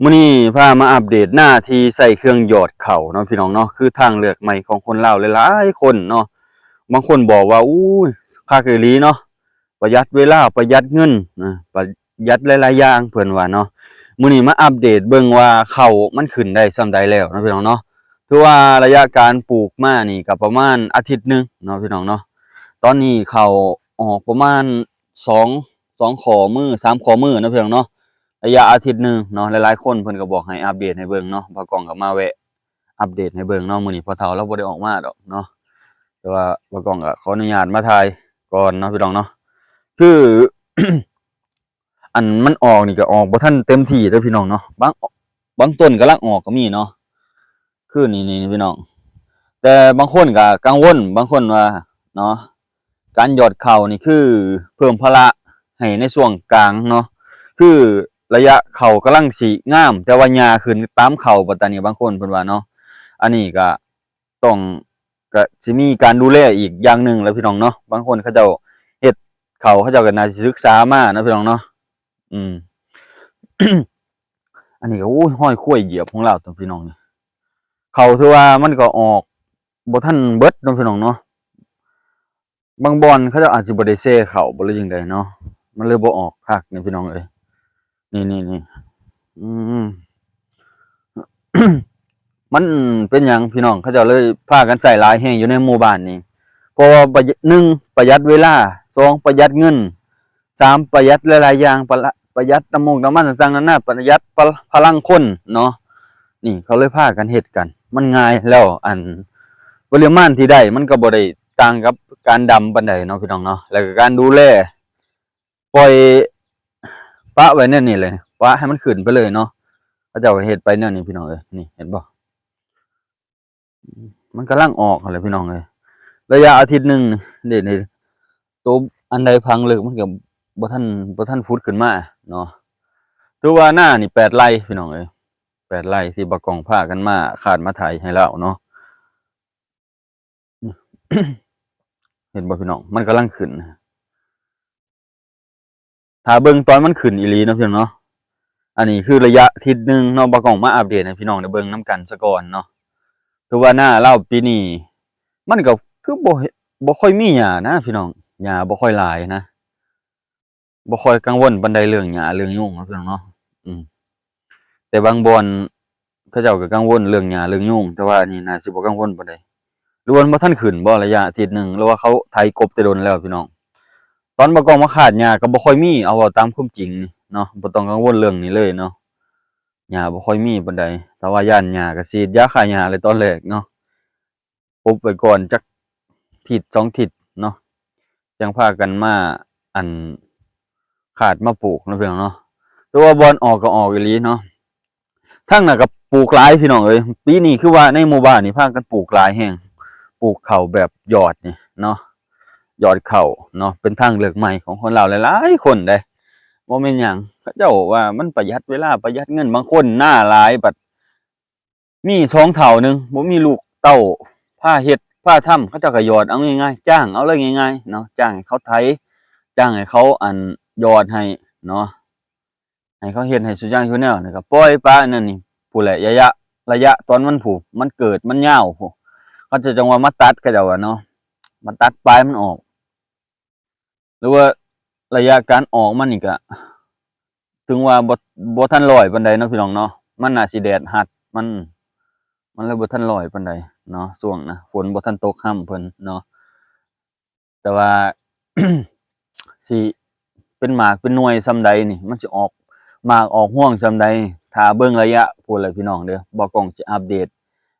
ມື້ນີ້ພາມາອັບເດດໜ້າທີ່ໃຊ້ເຄື່ອງຢອດເຂົ້າເນາະພີ່ນ້ອງເນາະ ຄືທາງເລືອກໃໝ່ຂອງຄົນລາວຫຼາຍໆຄົນເນາະ. ບາງຄົນບອກວ່າ ອູ້ຍ ຄັກອີ່ຫຼີເນາະ ປະຢັດເວລາ ປະຢັດເງິນ ນະ ປະຢັດຫຼາຍໆຢ່າງ ເພິ່ນວ່າເນາະ. ມື້ນີ້ມາອັບເດດເບິ່ງວ່າເຂົ້າມັນຂຶ້ນໄດ້ສ່ຳໃດແລ້ວເນາະພີ່ນ້ອງເນາະ. ຖືວ່າໄລຍະການປູກມານີ້ກໍປະມານອາທິດໜຶ່ງເນາະພີ່ນ້ອງເນາະ. ຕອນນີ້ເຂົ້າອອກປະມານສອງ ສອງຂໍ້ມື ສາມຂໍ້ມືເນາະພີ່ນ້ອງເນາະ. ໄລຍະອາທິດໜຶ່ງເນາະ ຫຼາຍໆຄົນເພິ່ນກໍບອກໃຫ້ອັບເດດໃຫ້ເບິ່ງເນາະ. ບ່າວກ້ອງກໍມາແວະອັບເດດໃຫ້ເບິ່ງເນາະ. ມື້ນີ້ພໍ່ເຖົ້າລາວບໍ່ໄດ້ອອກມາດອກເນາະ ແຕ່ວ່າບ່າວກ້ອງກໍຂໍອະນຸຍາດມາຖ່າຍກ່ອນເນາະພີ່ນ້ອງເນາະ. ຄື ອັນມັນອອກນີ້ກໍອອກບໍ່ທັນເຕັມທີ່ເດີພີ່ນ້ອງເນາະ. ບາງ ບາງຕົ້ນກຳລັງອອກກໍມີເນາະ. ຄືນີ້ ນີ້ ນີ້ພີ່ນ້ອງ ແຕ່ບາງຄົນກໍກັງວົນ ບາງຄົນວ່າເນາະ ການຢອດເຂົ້ານີ້ຄືເພີ່ມພາລະໃຫ້ໃນຊ່ວງກາງເນາະ. ຄືໄລຍະເຂົ້າກຳລັງຊິງາມ ແຕ່ວ່າຫຍ້າຂຶ້ນຕາມເຂົ້າ ບັດຕານີ້ບາງຄົນເພິ່ນວ່າເນາະ. ອັນນີ້ກໍຕ້ອງ ກໍຊິມີການດູແລອີກຢ່າງໜຶ່ງແຫຼະພີ່ນ້ອງເນາະ. ບາງຄົນເຂົາເຈົ້າເຮັດເຂົ້າ ເຂົາເຈົ້າກໍໜ້າຊິສຶກສາມາເນາະພີ່ນ້ອງເນາະ. ອືມ ອັນນີ້ກໍ ໂອ້ຍ ຮອຍຄວາຍຢຽບຂອງລາວຕົວະພີ່ນ້ອງນີ້. ເຂົ້າຖືວ່າມັນກໍອອກບໍ່ທັນເບິດເນາະພີ່ນ້ອງເນາະ. ບາງບ່ອນເຂົາເຈົ້າອາດຊິບໍ່ໄດ້ແຊ່ເຂົ້າບໍ່ ຫຼືຈັ່ງໃດເນາະ ມັນເລີຍບໍ່ອອກຄັກນີ້ພີ່ນ້ອງເອີຍ. ນີ້ ນີ້ ນີ້ ອືມ ມັນເປັນຫຍັງພີ່ນ້ອງ ເຂົາເຈົ້າເລີຍພາກັນໃຊ້ຫຼາຍແຮງຢູ່ໃນໝູ່ບ້ານນີ້? ເພາະວ່າປະ ໜຶ່ງ ປະຢັດເວລາ, ສອງ ປະຢັດເງິນ, ສາມ ປະຢັດຫຼາຍໆຢ່າງ ປະ ປະຢັດນ້ຳມັນ ນ້ຳມັນຕ່າງໆນານາ ປະຢັດພະ ພະລັງຄົນເນາະ. ນີ້ເຂົາເລີຍພາກັນເຮັດກັນ ມັນງ່າຍແລ້ວ ອັນປະລິມານທີ່ໄດ້ມັນກໍບໍ່ໄດ້ຕ່າງກັບການດຳປານໃດເນາະພີ່ນ້ອງເນາະ. ແລ້ວກໍການດູແລ ປ່ອຍປະໄວ້ແນວນີ້ເລີຍ ປະໃຫ້ມັນຂຶ້ນໄປເລີຍເນາະ. ເຂົາເຈົ້າກໍເຮັດໄປແນວນີ້ພີ່ນ້ອງເອີຍ. ນີ້ເຫັນບໍ່ ມັນກຳລັງອອກຫັ້ນແຫຼະພີ່ນ້ອງເອີຍ. ໄລຍະອາທິດໜຶ່ງນີ້ ນີ້ ໂຕອັນໃດຝັງເລິກມັນກໍບໍ່ທັນ ບໍ່ທັນຜຸດຂຶ້ນມາເນາະ. ຖືວ່ານານີ້ແປດໄຮ່ພີ່ນ້ອງເອີຍ ແປດໄຮ່ທີ່ບ່າວກ້ອງພາກັນມາຄາດມາໄຖໃຫ້ລາວເນາະ. ເຫັນບໍ່ພີ່ນ້ອງ ມັນກຳລັງຂຶ້ນ ຖ້າເບິ່ງຕອນມັນຂຶ້ນອີ່ຫຼີເນາະພີ່ນ້ອງເນາະ. ອັນນີ້ຄືໄລຍະທິດໜຶ່ງເນາະ ບ່າວກ້ອງມາອັບເດດໃຫ້ພີ່ນ້ອງໄດ້ເບິ່ງນຳກັນສາກ່ອນເນາະ. ຖືວ່ານາລາວປີນີ້ມັນກໍຄືບໍ່ ບໍ່ຄ່ອຍມີຫຍ້ານະພີ່ນ້ອງ ຫຍ້າບໍ່ຄ່ອຍຫຼາຍນະ. ບໍ່ຄ່ອຍກັງວົນປານໃດເລື່ອງຫຍ້າເລື່ອງຍຸງເນາະພີ່ນ້ອງເນາະ. ອືມ ແຕ່ບາງບ່ອນເຂົາເຈົ້າກໍກັງວົນເລື່ອງຫຍ້າເລື່ອງຍຸງ ແຕ່ວ່າອັນນີ້ໜ້າຊິບໍ່ກັງວົນປານໃດ ຫຼືວ່າມັນບໍ່ທັນຂຶ້ນບໍ່ ໄລຍະອາທິດໜຶ່ງ ຫຼືວ່າເຂົາໄຖກົບແຕ່ດົນແລ້ວພີ່ນ້ອງ. ຕອນບ່າວກ້ອງມາຄາດຫຍ້າກໍບໍ່ຄ່ອຍມີ ເອົາເວົ້າຕາມຄວາມຈິງນີ້ເນາະ ບໍ່ຕ້ອງກັງວົນເລື່ອງນີ້ເລີຍເນາະ. ຫຍ້າບໍ່ຄ່ອຍມີປານໃດ ແຕ່ວ່າຢ້ານຫຍ້າກໍສີດຢາຂ້າຫຍ້າເລີຍຕອນແລກເນາະ. ອົບໄວ້ກ່ອນຈັກທິດສອງທິດເນາະ ຈັ່ງພາກັນມາ ອັນ ຄາດມາປູກເນາະພີ່ນ້ອງເນາະ. ແຕ່ວ່າບ່ອນອອກກໍອອກອີ່ຫຼີເນາະ. ທາງນັ້ນກໍປູກຫຼາຍພີ່ນ້ອງເອີຍ ປີນີ້ຄືວ່າໃນໝູ່ບ້ານນີ້ພາກັນປູກຫຼາຍແຮງ ປູກເຂົ້າແບບຢອດນີ້ເນາະ ຢອດເຂົ້າເນາະ. ເປັນທາງເລືອກໃໝ່ຂອງຄົນລາວຫຼາຍໆຄົນເດ້ ບໍ່ແມ່ນຫຍັງ ເຂົາເຈົ້າວ່າມັນປະຢັດເວລາ ປະຢັດເງິນ. ບາງຄົນນາຫຼາຍ ບັດ ມີສອງເຖົ້າໜຶ່ງ ບໍ່ມີລູກເຕົ້າພາເຮັດພາທຳ ເຂົາເຈົ້າກໍຢອດເອົາງ່າຍໆ ຈ້າງເອົາເລີຍງ່າຍໆເນາະ. ຈ້າງໃຫ້ເຂົາໄຖ ຈ້າງໃຫ້ເຂົາ ອັນ ຢອດໃຫ້ເນາະ ໃຫ້ເຂົາເຮັດໃຫ້ຊຸຢ່າງຊຸແນວ ແລ້ວກໍປ່ອຍປະນັ້ນນີ້ ພຸ້ນແຫຼະ ໄລຍະ ໄລຍະຕອນມັນ ຜູ້ ມັນເກີດມັນຍາວ ຜູ້ ເຂົາເຈົ້າຈັ່ງວ່າມາຕັດ ເຂົາເຈົ້າວ່າເນາະ ມາຕັດປາຍມັນອອກ. ຫຼືວ່າໄລຍະການອອກມັນນີ້ກະ ເຖິງວ່າບໍ່ ບໍ່ທັນຮ້ອຍປານໃດເນາະພີ່ນ້ອງເນາະ ມັນໜ້າຊິແດດຮັດ ມັນ ມັນເລີຍບໍ່ທັນຮ້ອຍປານໃດເນາະ. ຊ່ວງນະ ຝົນບໍ່ທັນຕົກຮຳເພິ່ນເນາະ ແຕ່ວ່າ ຊິເປັນໝາກເປັນໜ່ວຍສ່ຳໃດນີ້ ມັນຊິອອກໝາກອອກຮວງສ່ຳໃດ ຖ້າເບິ່ງໄລຍະພຸ້ນແຫຼະພີ່ນ້ອງເດີ ບ່າວກ້ອງຊິອັບເດດ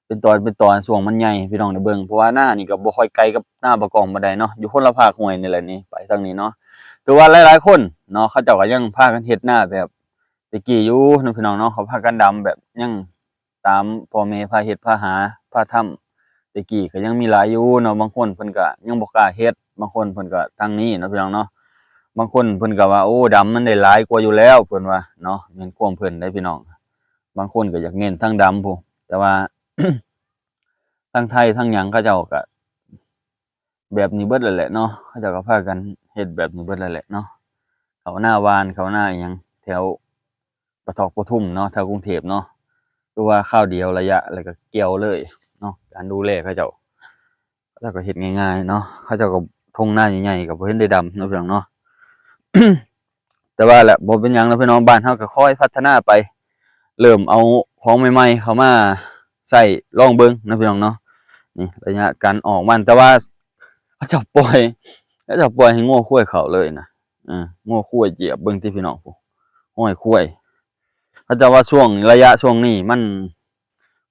ເປັນຕອນເປັນຕອນ ຊ່ວງມັນໃຫຍ່ໃຫ້ພີ່ນ້ອງໄດ້ເບິ່ງ ເພາະວ່ານານີ້ກໍບໍ່ຄ່ອຍໄກກັບນາບ່າວກ້ອງປານໃດເນາະ ຢູ່ຄົນລະພາກຫ້ວຍນີ້ແຫຼະນີ້ ໄປທາງນີ້ເນາະ. ຖືວ່າຫຼາຍໆຄົນເນາະ ເຂົາເຈົ້າກໍຍັງພາກັນເຮັດນາແບບແຕ່ກີ້ຢູ່ເນາະພີ່ນ້ອງເນາະ ເຂົາພາກັນດຳແບບຍັງຕາມພໍ່ແມ່ພາເຮັດພາຫາພາທຳ ແຕ່ກີ້ກໍຍັງມີຫຼາຍຢູ່ເນາະ. ບາງຄົນເພິ່ນກໍຍັງບໍ່ກ້າເຮັດ ບາງຄົນເພິ່ນກໍທາງນີ້ເນາະພີ່ນ້ອງເນາະ ບາງຄົນເພິ່ນກໍວ່າ ໂອ້ ດຳມັນໄດ້ຫຼາຍກວ່າຢູ່ແລ້ວ ເພິ່ນວ່າເນາະ ແມ່ນຄວາມເພິ່ນເດ້ພີ່ນ້ອງ. ບາງຄົນກໍຢາກເນັ້ນທາງດຳພຸ້ນ ແຕ່ວ່າ ທາງໄທທາງຫຍັງເຂົາເຈົ້າກໍແບບນີ້ເບິດແລ້ວແຫຼະເນາະ ເຂົາເຈົ້າກໍພາກັນເຮັດແບບນີ້ເບິດແລ້ວແຫຼະເນາະ. ເຂົ້ານາຫວ່ານ ເຂົ້ານາອີ່ຫຍັງແຖວ ປະທອກປະທຸມເນາະ ແຖວກຸງເທບເນາະ ຄືວ່າຄາວດຽວໄລຍະ ແລ້ວກໍກ່ຽວເລີຍເນາະ. ການດູແລເຂົາເຈົ້າ ເຂົາເຈົ້າກໍເຮັດງ່າຍໆເນາະ ເຂົາເຈົ້າກໍທົ່ງນາໃຫຍ່ໆ ກໍບໍ່ເຫັນໄດ້ດຳເນາະ ພີ່ນ້ອງເນາະ. ແຕ່ວ່າລະ ບໍ່ເປັນຫຍັງເນາະ ພີ່ນ້ອງ, ບ້ານເຮົາກໍຄ່ອຍພັດທະນາໄປ ເລີ່ມເອົາຂອງໃໝ່ໆເຂົ້າມາໃຊ້ລອງເບິ່ງເນາະ ພີ່ນ້ອງເນາະ. ນີ້ໄລຍະການອອກມັນ ແຕ່ວ່າເຂົາເຈົ້າປ່ອຍ ເຂົາເຈົ້າປ່ອຍໃຫ້ງົວຄວາຍເຂົ້າເລີຍນະ. ເອີ ງົວຄວາຍຢຽບ ເບິ່ງຕິພີ່ນ້ອງ ຜູ້ຮອຍຄວາຍ ເຂົາເຈົ້າວ່າຊ່ວງ ໄລຍະຊ່ວງນີ້ມັນ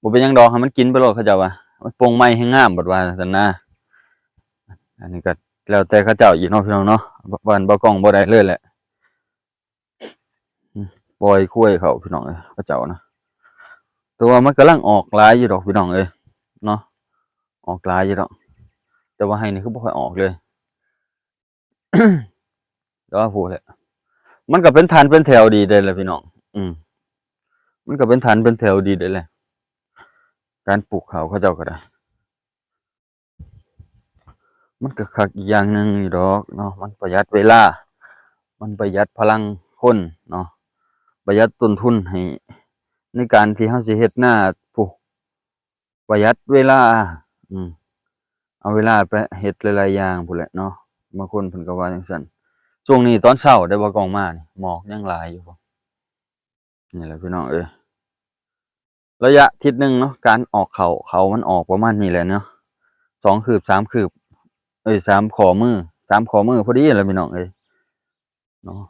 ບໍ່ເປັນຫຍັງດອກ ໃຫ້ມັນກິນໄປໂລດ ເຂົາເຈົ້າວ່າ ມັນປົ່ງໃໝ່ແຮງງາມ ບັດວ່າຊັ້ນນະ. ອັນນີ້ກໍແລ້ວແຕ່ເຂົາເຈົ້າອີກເນາະ ພີ່ນ້ອງເນາະ, ບ້ານບ່າວກ້ອງບໍ່ໄດ້ເລີຍແຫຼະ. ອືມ ປ່ອຍຄວາຍເຂົາ ພີ່ນ້ອງເອີຍ ເຂົາເຈົ້ານະ. ແຕ່ວ່າມັນກຳລັງອອກຫຼາຍຢູ່ດອກ ພີ່ນ້ອງເອີຍເນາະ, ອອກຫຼາຍຢູ່ດອກ ແຕ່ວ່າໄຮ່ນີ້ຄືບໍ່ຄ່ອຍອອກເລີຍ. ແຕ່ວ່າພຸ້ນແຫຼະ ມັນກໍເປັນຖັນເປັນແຖວດີເດ້ລະ ພີ່ນ້ອງ. ອືມ ມັນກໍເປັນຖັນເປັນແຖວດີເດ້ແຫຼະ ການປູກເຂົ້າເຂົາເຈົ້າກໍໄດ້. ມັນກໍຄັກອີກຢ່າງໜຶ່ງຢູ່ດອກເນາະ, ມັນປະຢັດເວລາ ມັນປະຢັດພະລັງຄົນເນາະ, ປະຢັດຕົ້ນທຶນໃຫ້ ໃນການທີ່ເຮົາຊິເຮັດນາ ຜູ້ ປະຢັດເວລາ ອືມ ເອົາເວລາໄປເຮັດຫຼາຍໆຢ່າງພຸ້ນແຫຼະເນາະ. ບາງຄົນເພິ່ນກໍວ່າຈັ່ງຊັ້ນ. ຊ່ວງນີ້ຕອນເຊົ້າໄດ້ ບ່າວກ້ອງມານີ້ ໝອກຍັງຫຼາຍຢູ່. ນີ້ແຫຼະ ພີ່ນ້ອງເອີຍ ໄລຍະທິດໜຶ່ງເນາະ ການອອກເຂົ້າ ເຂົ້າມັນອອກປະມານນີ້ແຫຼະເນາະ, ສອງຄືບ ສາມຄືບ ເອີຍ ສາມຂໍ້ມື ສາມຂໍ້ມືພໍດີແຫຼະ ພີ່ນ້ອງເອີຍເນາະ.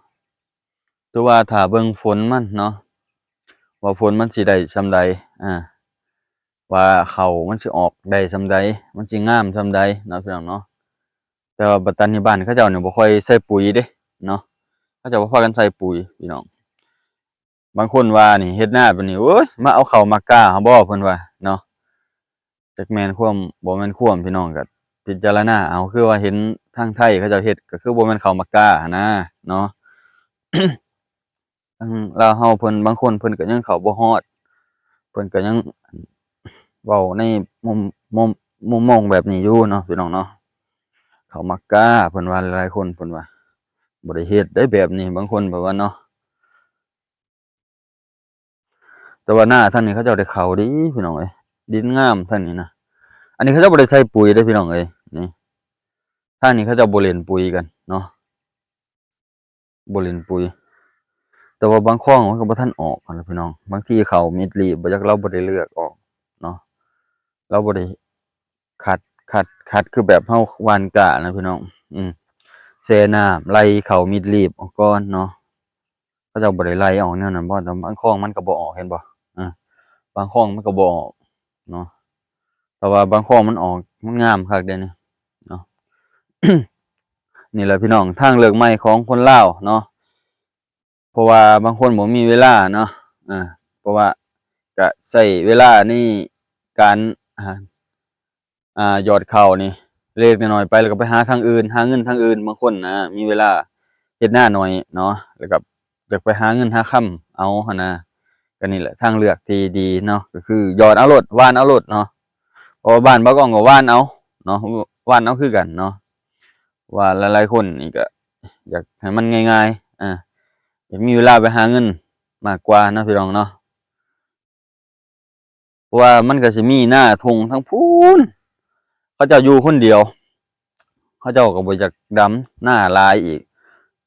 ແຕ່ວ່າຖ້າເບິ່ງຜົນມັນເນາະ ວ່າຜົນມັນຊິໄດ້ສ່ຳໃດ ອາ ວ່າເຂົ້າມັນຊິອອກໄດ້ສ່ຳໃດ ມັນຊິງາມສ່ຳໃດເນາະ ພີ່ນ້ອງເນາະ. ແຕ່ວ່າບັດຕານີ້ບ້ານເຂົາເຈົ້ານີ້ບໍ່ຄ່ອຍໃສ່ປຸຍເດ້ເນາະ, ເຂົາເຈົ້າບໍ່ພາກັນໃສ່ປຸຍ ພີ່ນ້ອງ. ບາງຄົນວ່ານີ້ ເຮັດນາປານນີ້ ໂອ້ຍ ມາເອົາເຂົ້າໝາກກ້າເຮົາບໍ່ ເພິ່ນວ່າເນາະ. ຈັກແມ່ນຄວາມ ບໍ່ແມ່ນຄວາມ ພີ່ນ້ອງກໍພິຈາລະນາເອົາ. ຄືວ່າເຫັນທາງໄທເຂົາເຈົ້າເຮັດ ກໍຄືບໍ່ແມ່ນເຂົ້າໝາກກ້າຫັ້ນນາເນາະ. ທາງລາວເຮົາເພິ່ນ ບາງຄົນເພິ່ນກໍຍັງເຂົ້າບໍ່ຮອດ, ເພິ່ນກໍຍັງເວົ້າໃນມຸມ ມຸມ ມຸມມອງແບບນີ້ຢູ່ເນາະ ພີ່ນ້ອງເນາະ. ເຂົ້າໝາກກ້າ ເພິ່ນວ່າ ຫຼາຍໆຄົນເພິ່ນວ່າ ບໍ່ໄດ້ເຮັດໄດ໋ແບບນີ້ ບາງຄົນແບບວ່າເນາະ. ແຕ່ວ່ານາທາງນີ້ເຂົາເຈົ້າໄດ້ເຂົ້າດີ ພີ່ນ້ອງເອີຍ, ດິນງາມທາງນີ້ນະ. ອັນນີ້ເຂົາເຈົ້າບໍ່ໄດ້ໃສ່ປຸຍເດ້ ພີ່ນ້ອງເອີຍ. ນີ້ ທາງນີ້ເຂົາເຈົ້າບໍ່ຫຼິ້ນປຸຍກັນເນາະ, ບໍ່ຫຼິ້ນປຸຍ. ແຕ່ວ່າບາງຄອງມັນກໍບໍ່ທັນອອກຫັ້ນລະ ພີ່ນ້ອງ. ບາງທີເຂົ້າມິດລີບ ບໍ່ຈັກ ລາວບໍ່ໄດ້ເລືອກອອກເນາະ, ລາວບໍ່ໄດ້ຄັດ ຄັດ ຄັດ ຄືແບບເຮົາຫວ່ານກ້ານະ ພີ່ນ້ອງ. ອືມ ແຊ່ນ້ຳ ໄລ່ເຂົ້າມິດລີບອອກກ່ອນເນາະ. ເຂົາເຈົ້າບໍ່ໄດ້ໄລ່ອອກແນວນັ້ນບໍ່? ແຕ່ບາງຄອງມັນກໍບໍ່ອອກ ເຫັນບໍ່? ເອີ ບາງຄອງມັນກໍບໍ່ອອກເນາະ, ແຕ່ວ່າບາງຄອງມັນອອກ ມັນງາມຄັກເດ້ນີ້ເນາະ. ນີ້ແຫຼະ ພີ່ນ້ອງ ທາງເລືອກໃໝ່ຂອງຄົນລາວເນາະ, ເພາະວ່າບາງຄົນບໍ່ມີເວລາເນາະ. ເອີ ເພາະວ່າກະໃຊ້ເວລາໃນການ ອ່າ ອ່າ ຢອດເຂົ້ານີ້ເລັກໆນ້ອຍໆໄປ ແລ້ວກໍໄປຫາທາງອື່ນ ຫາເງິນທາງອື່ນ. ບາງຄົນນະ ມີເວລາເຮັດນາໜ້ອຍເນາະ ແລ້ວກໍຢາກໄປຫາເງິນຫາຄຳເອົາຫັ້ນນະ. ກໍນີ້ແຫຼະທາງເລືອກທີ່ດີເນາະ, ກໍຄືຢອດເອົາໂລດ ຫວ່ານເອົາໂລດເນາະ. ເພາະວ່າບ້ານບ່າວກ້ອງກໍຫວ່ານເອົາເນາະ, ຫວ່ານເອົາຄືກັນເນາະ. ວ່າຫຼາຍໆຄົນນີ້ກໍຢາກໃຫ້ມັນງ່າຍໆ ອ່າ ຢາກມີເວລາໄປຫາເງິນມາກກວ່າເນາະ ພີ່ນ້ອງເນາະ. ເພາະວ່າມັນກໍຊິມີນາທົ່ງທາງພຸ້ນ ເຂົາເຈົ້າຢູ່ຄົນດຽວ ເຂົາເຈົ້າກໍບໍ່ຢາກດຳນາຫຼາຍອີກ.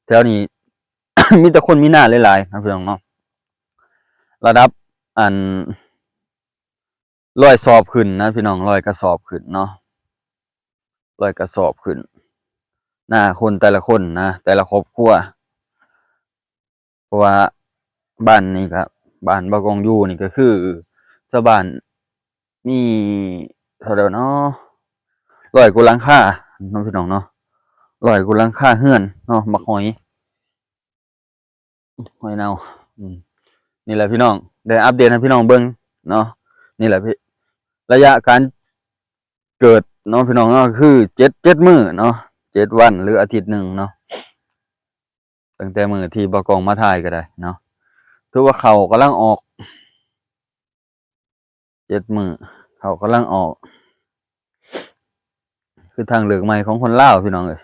ແຖວນີ້ ມີແຕ່ຄົນມີນາຫຼາຍໆນະ ພີ່ນ້ອງເນາະ. ລະດັບ ອັນ ຮ້ອຍສອບຂຶ້ນນະ ພີ່ນ້ອງ, ຮ້ອຍກະສອບຂຶ້ນເນາະ, ຮ້ອຍກະສອບຂຶ້ນ ນາຄົນແຕ່ລະຄົນນະ ແຕ່ລະຄອບຄົວ. ເພາະວ່າບ້ານນີ້ກະ ບ້ານບ່າວກ້ອງຢູ່ນີ້ກະຄືຊາວບ້ານມີເທົ່າໃດເນາະ ຮ້ອຍກວ່າຫຼັງຄາເນາະ ພີ່ນ້ອງເນາະ, ຮ້ອຍກວ່າຫຼັງຄາເຮືອນເນາະ. ໝາກຫອຍ ຫອຍເນົ່າ ອືມ ນີ້ແຫຼະ ພີ່ນ້ອງ ໄດ້ອັບເດດໃຫ້ພີ່ນ້ອງເບິ່ງເນາະ. ນີ້ແຫຼະ ໄລຍະການເກີດເນາະ ພີ່ນ້ອງເນາະ ຄືເຈັດ ເຈັດມື້ເນາະ ເຈັດວັນ ຫຼື ອາທິດໜຶ່ງເນາະ. ຕັ້ງແຕ່ມື້ທີ່ບ່າວກ້ອງມາຖ່າຍກໍໄດ້ເນາະ, ຖືວ່າເຂົ້າກຳລັງອອກ ເຈັດມື້ ເຂົ້າກຳລັງອອກ ຄືທາງເລືອກໃໝ່ຂອງຄົນລາວ ພີ່ນ້ອງເອີຍ.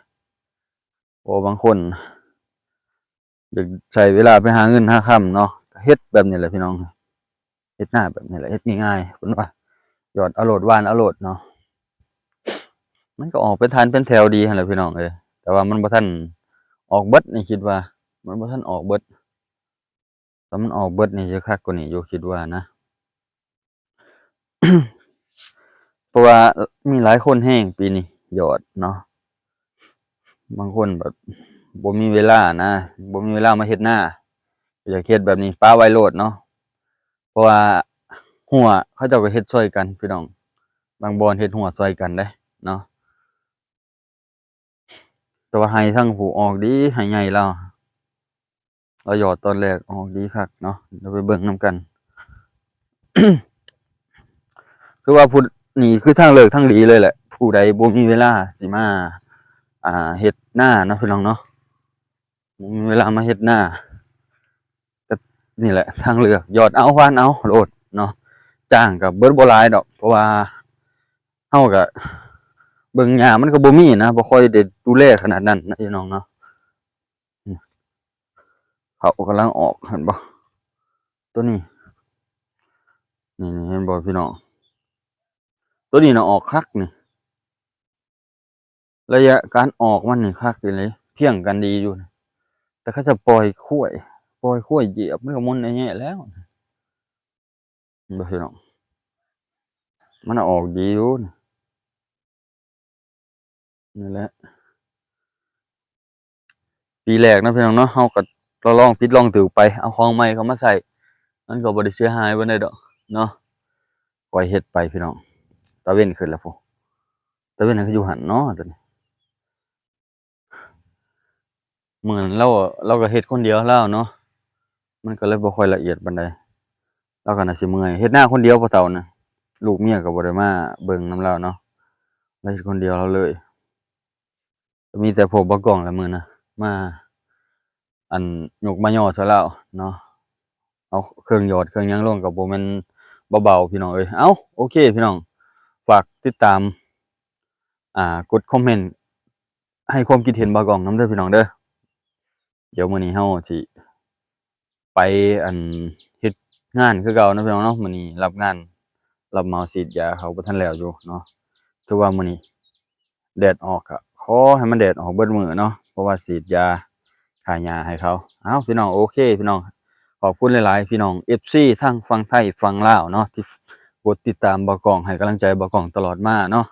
ເພາະວ່າບາງຄົນຢາກໃຊ້ເວລາໄປຫາເງິນຫາຄຳເນາະ, ກໍ ເຮັດແບບນີ້ແຫຼະພີ່ນ້ອງ ເຮັດນາແບບນີ້ແຫຼະ ເຮັດງ່າຍໆ ເພິ່ນວ່າ ຢອດເອົາໂລດ ຫວ່ານເອົາໂລດເນາະ. ມັນກໍອອກເປັນຖານເປັນແຖວດີຫັ້ນແຫຼະພີ່ນ້ອງເອີຍ ແຕ່ວ່າມັນບໍ່ທັນອອກເບິດນີ້ ຄິດວ່າມັນບໍ່ທັນອອກເບິດ. ຖ້າມັນອອກເບິດນີ້ຈະຄັກກວ່ານີ້ຢູ່ ຄິດວ່ານະ. ເພາະວ່າມີຫຼາຍຄົນແຮງປີນີ້ຢອດເນາະ ບາງຄົນແບບບໍ່ມີເວລານະ ບໍ່ມີເວລາມາເຮັດນາ ຢາກເຮັດແບບນີ້ປະໄວ້ໂລດເນາະ. ເພາະວ່າຮົ້ວເຂົາເຈົ້າກໍເຮັດຊ່ອຍກັນພີ່ນ້ອງ ບາງບ່ອນເຮັດຮົ້ວຊ່ອຍກັນເດ້ເນາະ. ແຕ່ວ່າໄຮ່ທາງຜູ້ອອກດີ ໄຮ່ໃຫຍ່ລາວ ລາວຢອດຕອນແລກອອກດີຄັກເນາະ ດຽວໄປເບິ່ງນຳກັນ. ຄືວ່າຜູ້ນີ້ຄືທາງເລືອກທາງດີເລີຍແຫຼະ ຜູ້ໃດບໍ່ມີເວລາຊິມາ ອ່າ ເຮັດນາເນາະພີ່ນ້ອງເນາະ ບໍ່ມີເວລາມາເຮັດນາ ກໍນີ້ແຫຼະທາງເລືອກ ຢອດເອົາ ຫວ່ານເອົາໂລດເນາະ. ຈ້າງກໍເບິດບໍ່ຫຼາຍດອກ ເພາະວ່າເຮົາກໍເບິ່ງຫຍ້າມັນກໍບໍ່ມີນະ ບໍ່ຄ່ອຍໄດ້ດູແລຂະໜາດນັ້ນນະພີ່ນ້ອງເນາະ. ເຂົາກຳລັງອອກ ເຫັນບໍ່ ໂຕນີ້ ນີ້ໆ ເຫັນບໍ່ພີ່ນ້ອງ ໂຕນີ້ນະອອກຄັກນີ້ ໄລຍະການອອກມັນນີ້ຄັກອີ່ຫຼີ ພຽງກັນດີຢູ່ ແຕ່ເຂົາຈະປ່ອຍຄວາຍ ປ່ອຍຄວາຍຢຽບ ມັນກໍມົນແອແຍະແລ້ວ ເຫັນບໍ່ພີ່ນ້ອງ ມັນອອກດີຢູ່ ນີ້ແຫຼະ ປີແລກເນາະພີ່ນ້ອງເນາະ ເຮົາກໍລອງຜິດລອງຖືກໄປ ເອົາຂອງໃໝ່ເຂົ້າມາໃຊ້ ມັນກໍບໍ່ໄດ້ເສຍຫາຍປານໃດດອກເນາະ. ຄ່ອຍເຮັດໄປພີ່ນ້ອງ ຕາເວັນຂຶ້ນແລ້ວພຸ້ນ ຕາເວັນກໍຢູ່ຫັ້ນເນາະ ຕອນນີ້ ມື້ນັ້ນລາວ ລາວກໍເຮັດຄົນດຽວລາວເນາະ ມັນກໍເລີຍບໍ່ຄ່ອຍລະອຽດປານໃດ ລາວກໍໜ້າຊິເມື່ອຍ ເຮັດນາຄົນດຽວ ພໍ່ເຖົ້ານະ ລູກເມຍກໍບໍ່ໄດ້ມາເບິ່ງນຳລາວເນາະ ລາວເຮັດຄົນດຽວລາວເລີຍ. ມີແຕ່ພວກບ່າວກ້ອງລະມື້ນະ ມາ ອັນ ຍົກມາຍໍໃສ່ລາວເນາະ ເອົາເຄື່ອງຢອດເຄື່ອງຫຍັງລົງກໍບໍ່ແມ່ນເບົາໆ ພີ່ນ້ອງເອີຍ. ເອົ້າ ໂອເຄພີ່ນ້ອງ ຝາກຕິດຕາມ ອ່າ ກົດຄອມເມັນໃຫ້ຄວາມຄິດເຫັນບ່າວກ້ອງນຳເດີພີ່ນ້ອງເດີ. ດຽວມື້ນີ້ເຮົາຊິໄປ ອັນ ເຮັດງານຄືເກົ່າເນາະພີ່ນ້ອງເນາະ. ມື້ນີ້ຮັບງານ ຮັບເໝົາສີດຢາ ເຂົາບໍ່ທັນແລ້ວຢູ່ເນາະ. ຖືວ່າມື້ນີ້ແດດອອກ ກະຂໍໃຫ້ມັນແດດອອກເບິດມື້ເນາະ ເພາະວ່າສີດຢາຂ້າຫຍ້າໃຫ້ເຂົາ. ເອົ້າ ພີ່ນ້ອງ ໂອເຄພີ່ນ້ອງ ຂອບຄຸນຫຼາຍໆ ພີ່ນ້ອງເອັຟຊີທາງຝັ່ງໄທຝັ່ງລາວເນາະ ທີ່ກົດຕິດຕາມບ່າວກ້ອງ ໃຫ້ກຳລັງໃຈບ່າວກ້ອງຕະຫຼອດມາເນາະ.